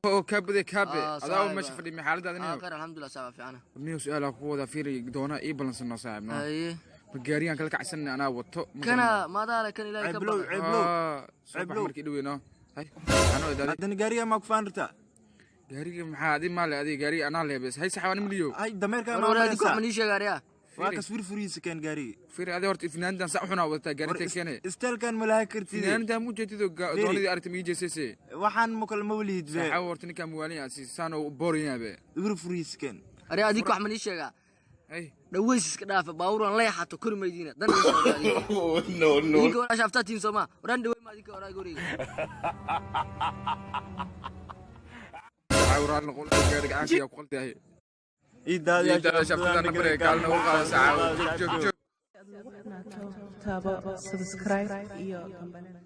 Oo kaabade kaabe. Ah, adaa saaxiib. Meesha fadhi xaaladaada Ah, niyo. Khayr, alxamdulilah, saaxiib, fiicana. Niyo, su-aala ku wada fiiri doona ii balansanno, saaxiib, no. Haye. Ma gaarigaan kala kacsan anaa wato ma kana garanayo. Maadaale kan Ilaahay ka Ceeblow, baqa. ceeblow. Ah, soo bax. Ceeblow. Markii dhaweyno hay anoo idaadi. Haddana gaariga maa ku faanirtaa? Gaariga maxaa adi maale adi gaariga anaa leebes hay saxaab ani miliyo. Hay dameerkaa War maa war, adinku wax maraysaa? ma nii sheegaariyaa? Waa kas furfuriisa keen gaariga. Fiiri, adi horta finaanidan sax xunaa wadataa gaari War intee keene? Isteelkan ma laha kartid. Finaanidan mu jeedido. Fiiri. Doonadii aragta mii jeesese. Waxaan ma kale ma walihid be. Saxaab, horta ninkaan muwaalin asi saan oo boring yabe. Furfuriisa keen. Aryaa, adinku wax ma nii sheegaa? Hay. Dhaweys iska dhaafa, baabuur aan leexato kori maydiina dan idin soo gaadiyo. No, no. Idinka waraa shaaftaa soo ma waraan dhawey ma adinka waraa guriga. Saxaab, raal noqon, gaariga caanka yaa ku qaldahay. Ii daadiyaa. Ii daadiyaa shaaftada nambare kaalna u qaada, saxaab, joog joog joog. Taabo subscribe iyo kambalada.